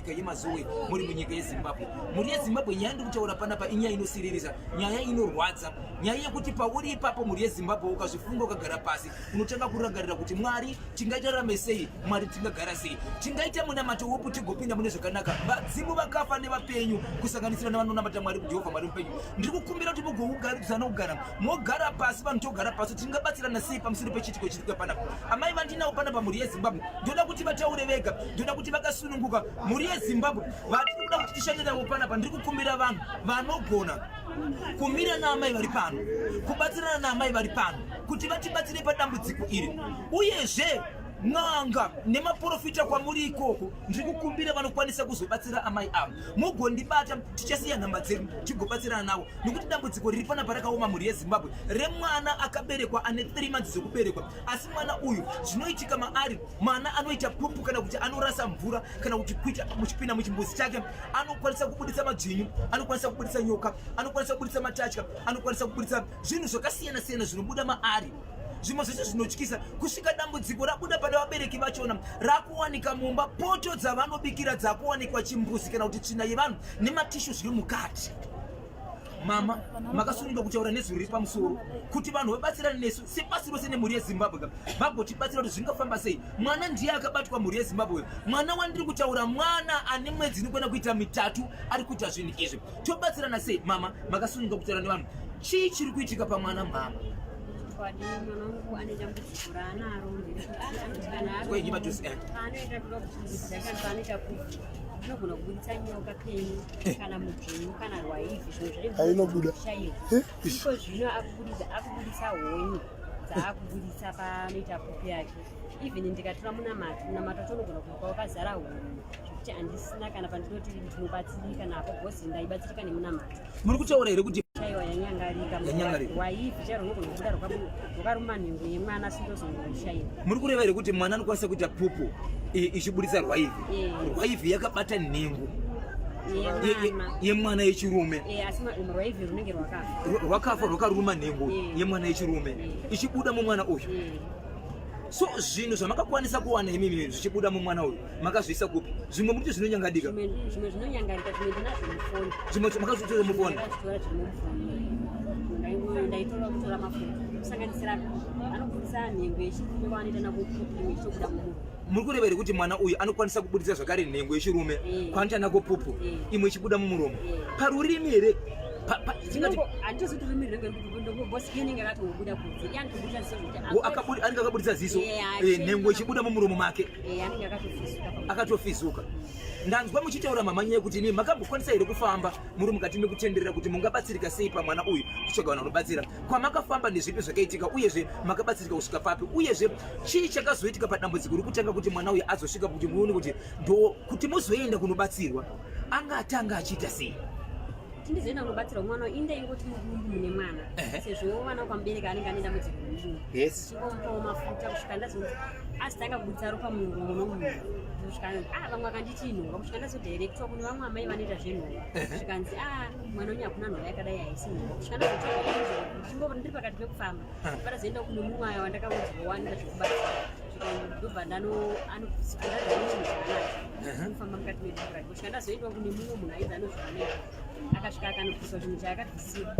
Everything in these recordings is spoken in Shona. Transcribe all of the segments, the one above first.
munyika yeMazowe, muri munyika yeZimbabwe. Mhuri yeZimbabwe, nyaya ndiri kutaura panapa inyaya inosiririsa, nyaya inorwadza, nyaya yekuti pauri ipapo mhuri yeZimbabwe ukazvifunga ukagara pasi unotanga kurangarira kuti Mwari tingaitarame sei, Mwari tingagara sei, tingaita munamato upi tigopinda mune zvakanaka. Vadzimu vakafa nevapenyu kusanganisira nevanonamata Mwari Jehovha Mwari mupenyu, ndiri kukumbira kuti mugougarisana kugara mogara pasi, vanhu togara pasi, tingabatsirana sei pamusoro pechiitiko chiri kuya panapa. Amai vandinawo panapa mhuri yeZimbabwe, ndoda kuti vataure vega, ndoda kuti vakasununguka. Mhuri yeZimbabwe vatiri kuda kuti tishande navo panapa, ndiri kukumbira vanhu vanogona kumira naamai vari pano, kubatsirana naamai vari pano kuti vatibatsire padambudziko iri. Uyezve n'anga nemaprofita kwamuri ikoko, ndiri kukumbira vanokwanisa kuzobatsira amai ava, mugondibata, tichasiya nhamba dzedu tigobatsirana navo, nekuti dambudziko riri panapa rakaoma mhuri yeZimbabwe, remwana akaberekwa ane 3 months dzekuberekwa. Asi mwana uyu zvinoitika maari, mwana anoita pupu kana kuti anorasa mvura kana kuti kuita muchipinda muchimbuzi chake, anokwanisa kubuditsa madzvinyu, anokwanisa kubuditsa nyoka, anokwanisa kubuditsa matatya, anokwanisa kubuditsa zvinhu zvakasiyana siyana zvinobuda maari, zvimwe zvese zvinotyisa, kusvika dambudziko rabuda pane vabereki vachona, rakuwanika mumba, poto dzavanobikira dzakuwanikwa chimbuzi kana kuti tsvina yevanhu nematishu zviri mukati. Mama, makasununga kutaura nezwi riri pamusoro kuti vanhu vabatsirane nesu sepasi rose nemhuri yeZimbabwe ka vagotibatsira kuti zvingafamba sei. Mwana ndiye akabatwa, mhuri yeZimbabwe. Mwana wandiri kutaura mwana ane mwedzi inokwana kuita 3 ari kuita zvinhu izvi. Tobatsirana sei? Mama, makasununga kutaura nevanhu, chii chiri kuitika pamwana mama? Chokwadi, mwana wangu ane dambudziko raanaro, nderekuti anoti kana ari Kwenyu padhuze, eh. paanoenda kuda kuchimbudzi kana paanoita pupu anogona kubuditsa nyoka penyu kana mudzvinyu kana rwaivhi, zvimwe Ainobuda. zvacho iko zvino akubuditsa honye dzaakubuditsa paanoita pupu yake. Even ndikatora munamato, munamato wacho unogona kumuka wakazara honye zvekuti handisina kana pandinoti ndinobatsirika napo, because ndaibatsirika nemunamato. Muri kutaura here kuti Chaiwa yanyangarika. Yanyangarika. Rwaivhi chairo runogona kubuda rwakaruma nhengo yemwana, asi ndozongoshayiwa. Muri kureva here kuti mwana anokwanisa kuita pupu ichiburitsa rwaivhi? Rwaivhi yakabata nhengo yemwana. Yemwana yechirume. Asi rwaivhi runenge rwakafa. Rwakafa, rwakaruma nhengo yemwana yechirume, ichibuda mumwana uyu. So zvinhu zvamakakwanisa kuwana imimi zvichibuda mumwana uyu makazviisa kupi? Zvimwe muri kuti zvinonyangadika. Zvimwe zvinonyangarika, zvimwe ndinazvo mufoni. Zvimwe makazvitora mufoni? Ndakazvitora, zviri mufoni. Ndaitora kutora mafuta kusanganisira anobudisa nhengo yechirume kwaanoita nako pupu, imwe ichitobuda mumuromo. Muri kureva here kuti mwana uyu anokwanisa kubudisa zvakare nhengo yechirume kwaanoita nako pupu, imwe ichibuda mumuromo? Parurimi here? Tingati Handitozi kuti rurimi rinenge riri bosi, inenge akatongobuda kunze, iye anotobudisa ziso zvekuti Anenge akabudisa ziso, Eh, nhengo ichibuda mumuromo make. Anenge akatofizuka. Akatofizuka. Ndanzwa muchitaura mama nyaya yekuti imi makambokwanisa here kufamba muri mukati mekutenderera kuti mungabatsirika sei pamwana uyu, kutsvaga vanhu vanobatsira? Kwamakafamba ndezvipi zvakaitika, uyezve makabatsirika kusvika papi, uyezve chii chakazoitika padambudziko rokutanga kuti mwana uyu azosvika kuti muone kuti ndo kuti muzoenda kunobatsirwa, anga atanga achiita sei? Tindizoenda kunobatsirwa mwana uyu, indaingoti mudumbu mune mwana, sezvo vana ukamubereka anenge ane dambudziko remudumbu. Chingomupawo mafuta kusvika ndazonzi azitanga kubudisa ropa muromo nomunhu, kusvika ah, vamwe vakanditi inhova, kusvika ndazodirectwa kune vamwe amai vanoita zvenhova, zvikanzi ah, mwana wenyu hakuna nhova yakadai, haisi nhova. Kusvika ndazotsvaga, ndiri pakati pekufamba, patazoenda kune mumwe aya wandakaudzwa wanoita zvekubatsira, ndobva ndano anobviswa ndazvane chinhu chaanacho anofamba mukati medumbu rake, kusvika ndazoendwa kune mumwe munhu ainzi anozviwanezvo, akasvika akanobviswa chinhu chaakabvisiwa.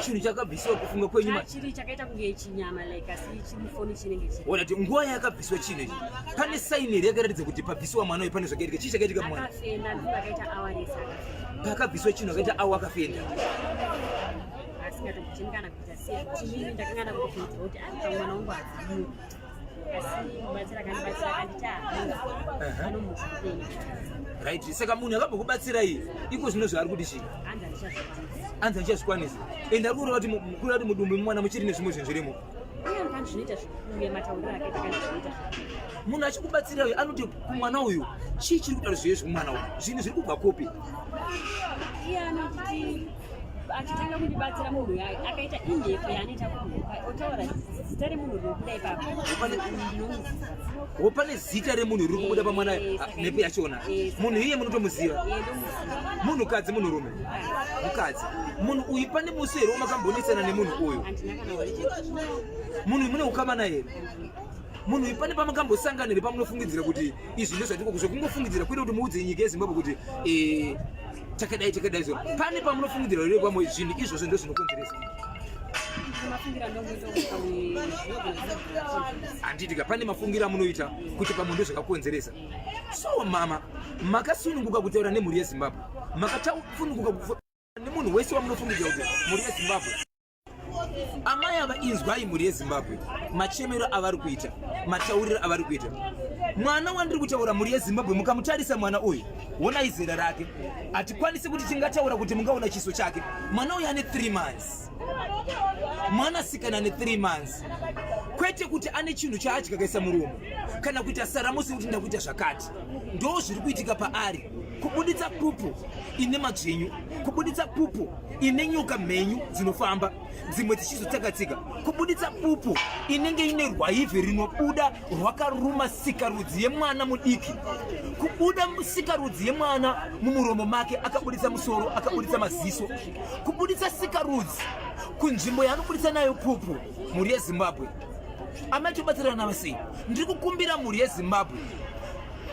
Chinhu chakabvisiwa kufunga kwenyu Chiri chakaita kunge chinyama like, asi chimufoni chinenge chiri. Ona kuti nguva yakabviswa chinhu ichi pane saini here yakaratidza kuti pabvisiwa mwana uyu pane zvakaitika? Chii chakaitika mwana? Akafenda, ndipo akaita awa rese akafenda. Pakabviswa chinhu akaita awa akafenda. Asingatokucheni kana kuita sei, kuti inini ndakanga ndakutofungidzira kuti ari pamwana wangu hadzidiwe, asi mubatsira akandibatsira akanditi anomuka upenyu. Right, saka munhu akambokubatsirai iko zvino zvaari kuti chii? Hanzi handichazvikwanisi. Anzi handichazvikwanisi. Ende ari kureva kuti kureva kuti mudumbu memwana muchiri nezvimwe zvinhu zvirimo. Uye anokani zvinoita zvekuuya, matauriro akaita kana zvinoita zvekuuya. Munhu achikubatsira uyu anoti kumwana uyu chii chiri kutaura zviye zvekumwana uyu, zvinhu zviri kubva kupi? Iye anotiti achitanga kundibatsira munhu uyu akaita imhepo yaanoita kumhuka, otaura zita remunhu rinobuda ipapo, ndinomuziva. Wo pane zita remunhu riri kubuda pamwana? Mhepo yachona, munhu iye munotomuziva? Ndomuziva. Munhukadzi, munhurume? Mukadzi. Munhu uyu pane musi here wamakambonetsana nemunhu uyu? Handina kana wani. Munhu uyu mune ukama naye here? Munhu uyu pane pamakambosangana here pamunofungidzira kuti izvi ndozvatiko zvekungofungidzira kwete kuti muudze nyika yeZimbabwe kuti eh, takadai takadai zo pane pamunofungidzira here pamwe zvinhu izvozvo ndozvinokonzeresa? Handitika pane mafungiro amunoita kuti pamwe ndozvakakonzeresa. So mama, makasununguka kutaura nemhuri yeZimbabwe, makatafununguka nemunhu wese wamunofungidzira kuti mhuri yeZimbabwe. Amai ava, inzwai mhuri yeZimbabwe machemero avari kuita, matauriro avari kuita. Mwana wandiri kutaura, mhuri yeZimbabwe, mukamutarisa mwana uyu, honai zera rake. Hatikwanisi kuti tingataura kuti mungaona chiso chake. Mwana uyu ane 3 months, mwanasikana ane 3 months. Kwete kuti ane chinhu chaadya kaisa muromo kana kuita saramusi kuti ndakuita zvakati. Ndo zviri kuitika paari, kubuditsa pupu ine madzvinyu, kubuditsa pupu ine nyoka mhenyu dzinofamba, dzimwe dzichizotsakatsika, kubuditsa pupu inenge ine rwaivhi rinobuda rwakaruma sikarudzi yemwana mudiki, kubuda sikarudzi yemwana mumuromo make, akabuditsa musoro, akabuditsa maziso, kubuditsa sikarudzi kunzvimbo yaanobuditsa nayo pupu. Mhuri yeZimbabwe, amai, tobatsirana navo sei? Ndiri kukumbira mhuri yeZimbabwe,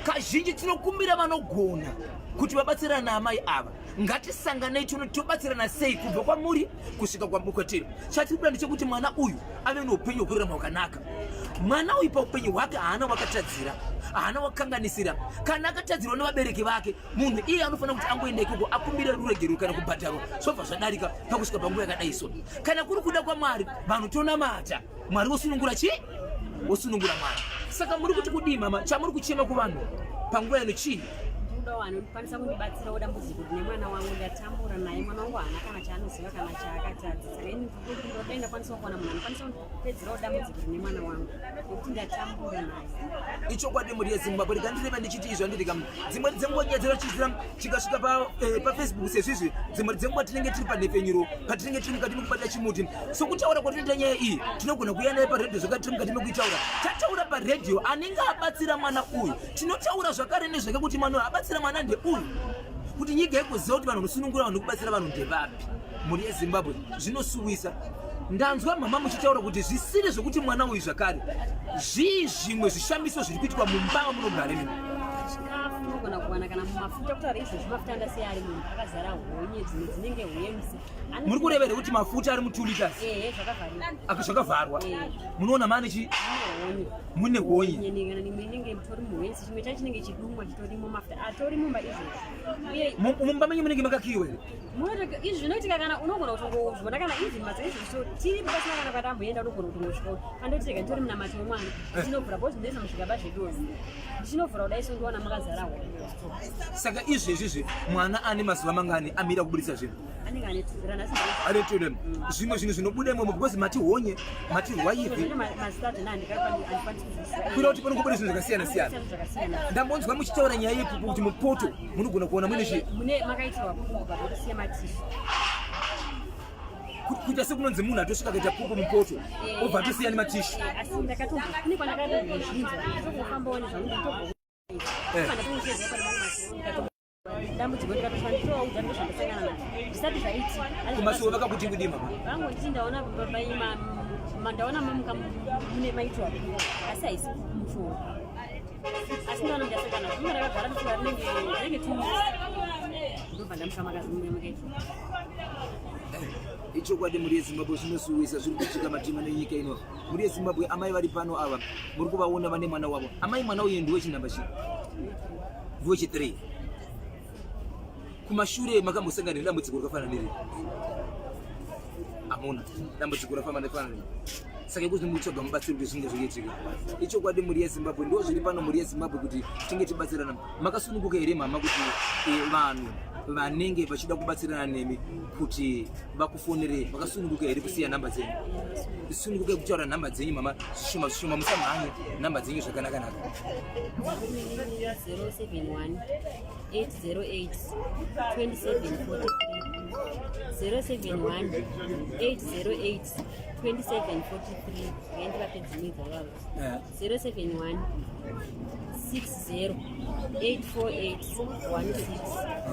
kazhinji tinokumbira vanogona kuti vabatsirana naamai ava. Ngatisanganei tione tobatsirana sei kubva kwamuri kusvika kwatiri. Chatiri kuda ndechekuti mwana uyu ave neupenyu hwekurarama hwakanaka. Mwana uyu paupenyu hwake haana wakatadzira, haana wakanganisira. Kana akatadzirwa nevabereki vake, munhu iye anofanira kuti angoenda ikoko akumbire ruregerero kana kubhadharwa, zvobva zvadarika. Pakusvika panguva yakadai so, kana kuri kuda kwaMwari, vanhu tonamata, Mwari wosunungura chii? Wosunungura mwana. Saka muri kuti kudii mama? Chamuri kuchema kuvanhu panguva ino chii? Ndinoda vanhu vanokwanisa kundibatsirawo dambudziko rine mwana wangu. Ndatambura naye, mwana wangu haana kana chaanoziva kana chaakatadza. Saka ini ndodai ndakwanisa kuwana munhu anokwanisa kundipedzerawo dambudziko rine mwana wangu, nekuti ndatambura naye. Ichokwadi, mhuri yeZimbabwe, rikandireva ndichiti izvo handirika. Dzimwe dzenguva nyaya dzinochiitira chikasvika paFacebook sezvizvi, dzimwe dzenguva tinenge tiri panhepfenyuro, patinenge tiri mukati mekubata chimuti. Sokutaura kwatinoita nyaya iyi, tinogona kuuya naye paredhiyo zvakati tiri mukati mekuitaura. Tataura paredhiyo, anenge abatsira mwana uyu, tinotaura zvakare nezvake kuti mwana uyu abatsira mwana ndeuyu, kuti nyika igoziva kuti vanhu vanosunungura vanhu nekubatsira vanhu ndevapi. Mhuri yeZimbabwe, zvinosuwisa. Ndanzwa mama muchitaura kuti zvisiri zvekuti mwana uyu zvakare, zvii zvimwe zvishamiso zviri kuitwa mumba mamunogara imi? Chikafu unogona kuwana kana mumafuta. Kutaura izvozvi mafuta andasiya ari mumba akazara honye, dzimwe dzinenge hwemsi. Muri kureva here kuti mafuta ari mu2 liters? Ehe, zvakavhariwa. Aka zvakavharwa. Munoona mane chi honye. Mune honye. Kana nimwe inenge itori muhwenzi, chimwe chacho chinenge chidumwa chitorimo, mafuta atori mumba izvozvi. Uye Mumba menyu munenge makakiyiwa here? Izvi zvinoitika kana unogona kutongozviona kana even mazuva izvozvo tiripo pasina kana kwatamboenda, unogona kutongosvika pandotega nditori munamato wemwana, ndichinovhura bhozi, ndinoisa muzvigaba zvedozi, ndichinovhura kudai so ndiwana makazara honye. Saka izvezvizvi mwana ane mazuva mangani amira kubuditsa zvinhu? Anenge ane ranhasi. Ane two. Zvimwe zvinhu zvinobuda imomo, because mati honye, mati rwaivhi, Mazita acho handikwanisi kuzvisiya. Kuita kuti panokubuda zvinhu zvakasiyana siyana. Zvakasiyana. Ndambonzwa muchitaura nyaya yepupu, kuti mupoto munogona kuona mune chi Mune makaitirwa pupu pakutosiya matishu. Kuita sekunonzi munhu atosvika akaita pupu mupoto, obva atosiya nematishu. Asi ndakatombo kune kwandakatombozvinzwa, nditongofambawo nezvangu, nditobva dambudziko, ndikatosvika nditovaudza ndozvandasangana nazvo zvisati zvaitika. Kumasuwo vakakuti kudii, mama? Vangonditi ndaona ndaona mamuka mune maitwa, asi haisi mushonga, asi ndaona ndasangana nazvo. Ndakagara ndosvika rinenge 2 weeks, ndobva ndamuka makazi makaitwa. Ichokwadi, mhuri yeZimbabwe, zvinosuwisa zviri kuitika matima nenyika ino. Mhuri yeZimbabwe, amai vari pano ava muri kuvaona vane mwana wavo. Amai, mwana uyu ndiwe chinhamba chii? Ndiwe chi3. Kumashure makambosangana nedambudziko rakafanana neriri? Hamuna dambudziko rakafanana neriri. Saka ikuti mutsvaga mubatsiri kuti zvinge zvichiitika. Ichokwadi, mhuri yeZimbabwe, ndo zviri pano, mhuri yeZimbabwe, kuti tinge tibatsirana. Makasununguka here mama kuti vanhu vanenge vachida kubatsirana nemi kuti vakufonerei, makasununguka here kusiya nhamba dzenyu? Sunungukai kutaura nhamba dzenyu mama, zvishoma zvishoma, musamhanye, nhamba dzenyu zvakanaka-naka. 071 808 2743, 071 808 2743. Ngaendivape dzimwe dzavavo. 071 60 848 16.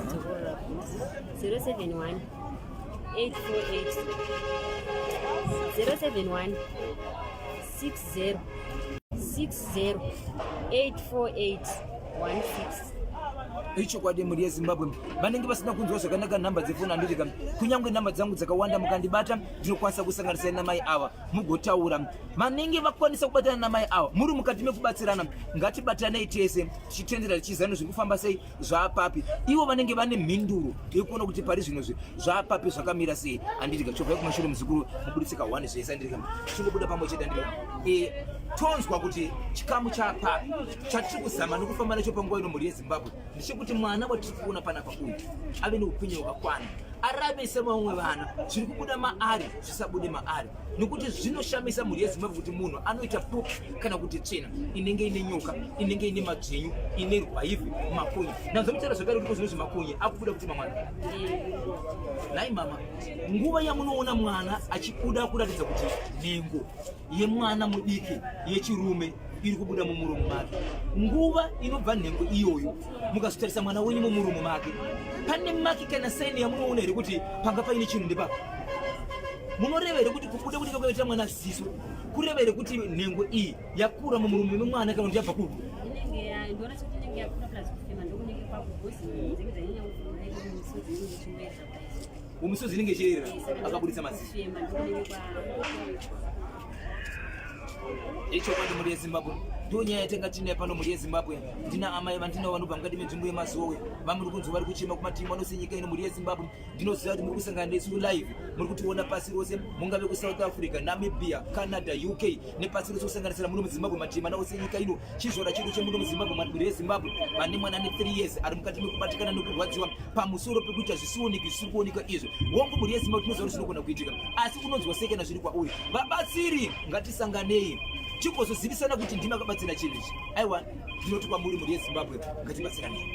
Dzokorora, 071 848, 071 60. 60 848 16. Ichokwadi mhuri yeZimbabwe, vanenge vasina kunzwa zvakanaka nhamba dzefoni handitika, kunyange nhamba dzangu dzakawanda, mukandibata ndinokwanisa kusanganisai namai ava mugotaura. Vanenge vakwanisa kubatana namai ava, muri mukati mekubatsirana, ngatibatanei tese tichitendera, tichizana zviri kufamba sei, zvaapapi. Ivo vanenge vane mhinduro yekuona kuti pari zvino zvi zvaapapi, zvakamira sei, handitika. Chobvai kumashure muzukuru, mubuditse kahwani zvese, handitika, chingobuda pamwe chete, handitika. Tonzwa kuti chikamu chaapapi. Chatiri kuzama nekufamba nacho panguva ino, mhuri yeZimbabwe, ndechekuti mwana watiri kuona panapa uyu ave neupenyu hwakakwana, arave semamwe vana, zviri kubuda maari zvisabude maari, nekuti zvinoshamisa, mhuri yeZimbabwe, kuti munhu anoita pup kana kuti tsvina inenge ine nyoka, inenge ine madzvinyu, ine rwaivhi, makonye. Ndazomutaura zvakare kuti kozvino zvimakonye akubuda kuti mamwana. Nhai mama, nguva yamunoona mwana achibuda kuratidza kuti nhengo yemwana mudiki yechirume iri kubuda mumuromo make, nguva inobva nhengo iyoyo, mukazotarisa mwana wenyu mumuromo make, pane mark kana sign yamunoona here kuti panga paine chinhu ndepapa? Munoreva here kuti kubuda kudika kwaita mwana ziso kureva here kuti nhengo iyi yakura mumuromo memwana kana kuti yabva kupi? Inenge, ndoona sekuti inenge yakura, plus kufema ndokunenge kwakugozi dzinenge dzanyanya kufema, misodzi inenge ichingoedza kudai. Misodzi inenge ichiyerera akabudisa maziso. Kufema ndokunenge kwa. Ichokwadi, mhuri yeZimbabwe, ndo nyaya yatanga tinayo pano, mhuri yeZimbabwe. Ndina amai vandinavo vanobva mukati menzvimbo yeMazowe, vamuri kunzwa vari kuchema kumativi anose nyika ino. Mhuri yeZimbabwe, ndinoziva kuti muri kusangana nesu live, muri kutiona pasi rose, mungave kuSouth Africa, Namibia, Canada, UK nepasi rose, kusanganisira muno muZimbabwe, mativi mana ose nyika ino. Chizvora chedu chemuno muZimbabwe, mhuri yeZimbabwe, vane mwana ne3 years ari mukati mekubatikana nekurwadziwa pamusoro pekuita zvisioneki zvisiri kuoneka izvo. Wongu, mhuri yeZimbabwe, tinoziva kuti zvinogona kuitika, asi unonzwa sei kana zviri kwauri? Vabatsiri, ngatisanganei tigozozivisana kuti ndimi akabatsira chinhu ichi. Aiwa, ndinoti kwamuri, mhuri yeZimbabwe, ngatibatsiranei.